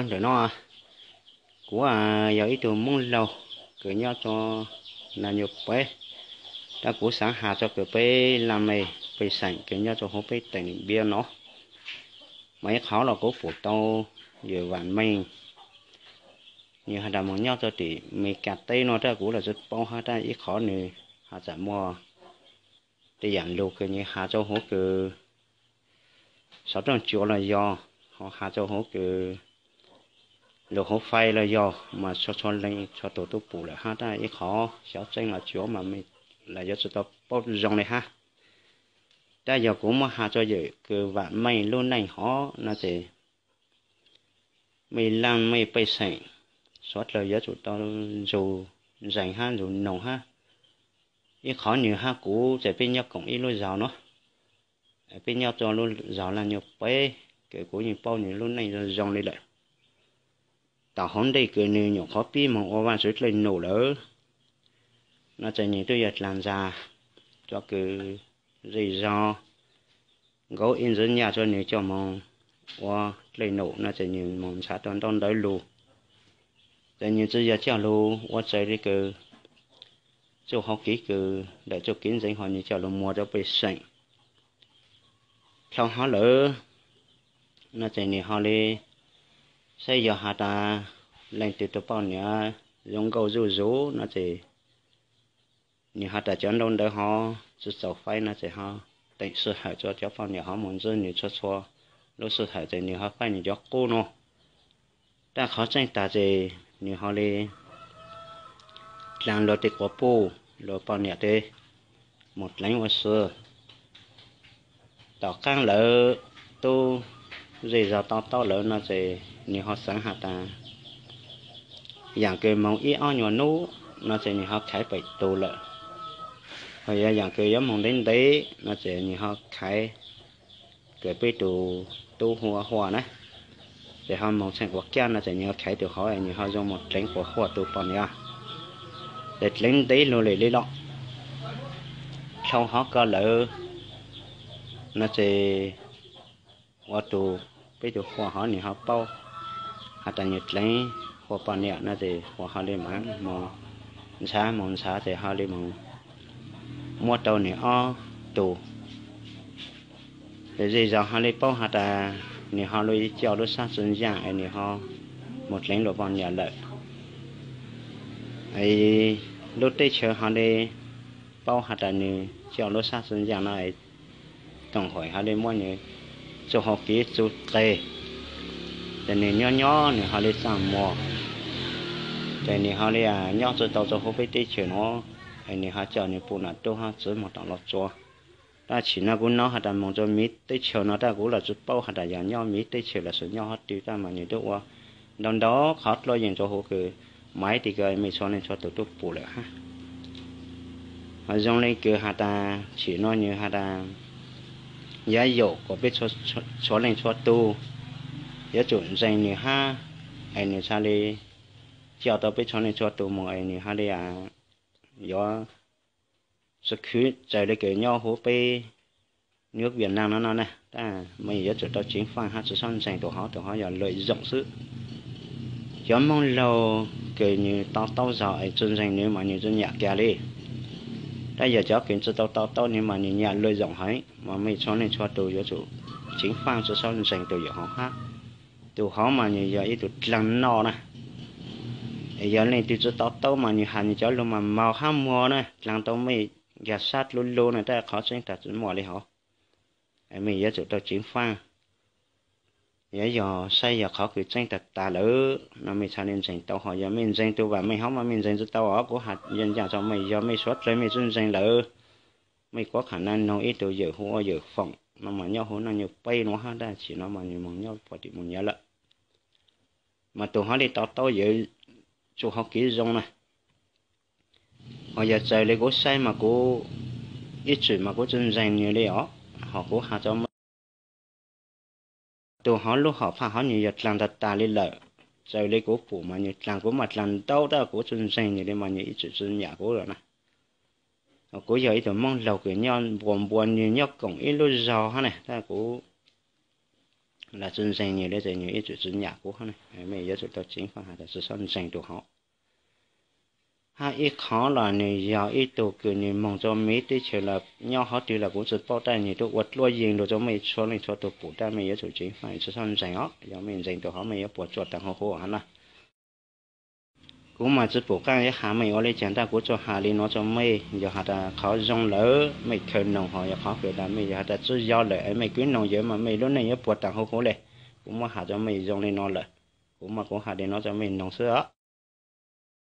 Ntawm no kuv yog ib tug Moob Laug kws nyob rua Nas Nyuj Peb, tab kuv xaav has rua kws peb laj mej pej xeem kws nyob rua huv peb teem Npiab no, mas ib qhov los kuv pum tau yawm Vam Meej nwg has tas moog nyob rua tim Mes Kas teb no, tab kuv los tsi paub hab, tab ib qhov nwg has tas muaj tej yaam lug kws nwg has rua huv kws xov tooj tsuav los yog, ho has rua huv kws lug huv fai los yog, mas txhua txhua leej txhua tug tub pum lawm hab, tab ib qhov xyov tseeb los tsuav mas mej yuav tsum tau paub zoo le hab. Tab yog kuv muab has rua yawm kws Vam Meej lub neej hov no ces mej laj mej pej xeem suav dlawg yuav tsum tau nrug ntseeg hab nrug noog hab. Ib qhov nwg hab kuv ces peb nyob koom ib lub zog no, peb nyob rua lub zog Laj Nyuj Peb, kws kuv yeej paub nwg lub neej zoo zoo le lawm. Tom hauv ntej kws nwg nyuam qhuav pib moog ua Vaajtswv dlej num lawm no ces nwg twb yog dlaag ntxag rua kws zej zog nkaub ib ntxwv nyaj rua nwg coj moog ua dlej num no ces nwg moog ntxhaav tau ntaub ntawv lug. Ces nwg tsi yog coj lug ua txawv le kws txuj hauv kev kws ntawm txuj kev ntseeg ho nwg coj lug muag rua pej xeem. Dlhau hov lawm no ces nwg ho le saib yog has tas leej twg tug poj niam zoo nkauj zuj zus no ces nwg has tas cov ntaub ntawv hov tsi txaus faib no ces ho teem sij hawm rua cov poj niam hov moog ntxwb nwg txhua txhua lub sij hawm ces nwg ho faib nwg cov qub no. Tab qhov tseeb tag ces nwg ho le dlaag luag tej quas puj, luag poj niam tej moog dleev ua si. Tom qaab lawm tub zej zog to taub lawm no ces nwg ho xaav has tas yaam kws moog ib ob nyuag nub no ces nwg ho khaiv pem tus lawm, ho yog yaam kws yuav moog ntev ntev no ces nwg ho khaiv kws peb tug tub hu ua Huaj na, ces ho moog tsheej quas kaj no ces nwg ho khaiv tug hov nwg ho zoo moog dleev quas Huaj tug poj niam, ces dleev ntev lug le le los dlhau hov ko lawm no ces ua tug, peb tug Huaj hov nwg ho paub has tas nwg dleev Huaj poj niam no ces Huaj ho le maam moog ntxhaav moog ntxhaav ces ho le moog muab tau nwg ob tug. Ces zej zog ho le paub has tas nwg ho le coj lub sab tsi ncaaj es nwg ho moog dleev luag poj niam lawm. Lub teb chaws ho le paub has tas nwg coj lub sab tsi ncaaj no, koom haum ho le muab nwg txuj hauv kev txug qeg, ces nwg nyob nyob nwg ho le txaj muag, ces nwg ho le nyob tsi tau rua huv peb teb chaws no, es nwg ho coj nwg puj nam tub hab txiv moog tom Los Tsuas. Tab sis no kuv nov has tas moog rua miv teb chaws no tab kuv los tsi paub has tas yog nyob miv teb chaws los sis nyob hov twg tab mas nwg tub ua ntau ntau qhov dluab yeej rua huv kws maiv ti ko mej txhua leej txhua tug tub pum lawm hab. Ho zoo le kws has tas tsim no nwg has tas yav yaum kuas peb txhua leej txhua tug yuav tsum ntseeg nwg hab, es nwg txhaj le coj tau peb txhua leej txhua tug moog es nwg ho le yuav tsi khwv txawv le kws nyob huv peb nub Viaj Nam no no na, tab mej yuav tsum tau ceev faaj hab tsi xob ntseeg tug hov, tug hov yog lawm zoom xwb. Cov Moob Laug kws nwg to taub zog es tsi ntseeg nwg mas nwg tsi nyam kag le. Tab yog cov kws tsi tau to taub nwg mas nwg nyam lawm zoom heev, mas mej txhua leej txhua tug yuav tsum ceev faaj tsi xob ntseeg tug yawm hov hab. Tug hov mas nwg yog ib tug dlaag noj na, es yog leej twg tsi to taub mas nwg has nwg cov lug mas maus hab muag na, dlaag tau mej nkag sab dlub lub na, tab qhov tseeb tag tsi muaj le hov. Mej yuav tsum tau ceev faaj, yuav yog saib yog qhov kws tseeb tag tag lawm no mej txhaj le ntseeg tau, ho yog mej ntseeg tug Vam Meej hov mas mej ntseeg tsi tau os. Kuv has ncaaj rua mej, yog mej suav dlawg mej tsi ntseeg lawm, mej kuv kham na noog ib tug yawm hu ua yawm Foom no mas nyob huv Naj Nyuj Peb nuav hab, tab sis no mas nwg moog nyob puag tim Moos Nyiav lawm. Mas tug hov le to taub yawm txuj hauv kev zoo na. Ho yog txawm le kuv saib mas kuv ib txwm mas kuv tsi ntseeg nwg le os, ho kuv has rua mej, tug hov lub hom phaj hov nwg yog dlaag tag tag le lawm. Txawm le kuv pum mas nwg dlaag, kuv mas dlaag ntau tab kuv tsi ntseeg nwg le mas nwg ib txwm tsi nyam kuv lawm na. Kuv yog ib tug Moob Laug kws nyob npua npua nwg nyob koom ib lub zog hab na, tab kuv lawv tsi ntseeg nwg le tes nwg yeej tsum tsi nyam kuv. Mej yuav tsum tau ceev faj has tas tsi xob ntseeg tus hov. Hab ib qhov los nwg yog ib tug kws nwg moog rua mej teb chaws los nyob hov twg los kuv tsi paub, tab nwg tub ua dluab yees lug rua mej txhua leej txhua tug pum, tab mej yuav tsum ceev faj, tsi xob ntseeg os. Yog mej ntseeg tus hov mej yuav puas tsuaj taag huv huv hov na. Kuv mas tsi pum qaab yuav has mej ua le caag, tab kuv tsuas has le nuav rua mej. Yog has tas qhov zoo lawm mej khaws noog, hos yog qhov fem tas mej yog has tas tsi yog lawm es mej kwv noog yawm mas mej lub neej yuav puas taag huv huv le. Kuv muab has rua mej zoo le nuav lawm, kuv mas kuv has le nuav rua mej noog xwb os.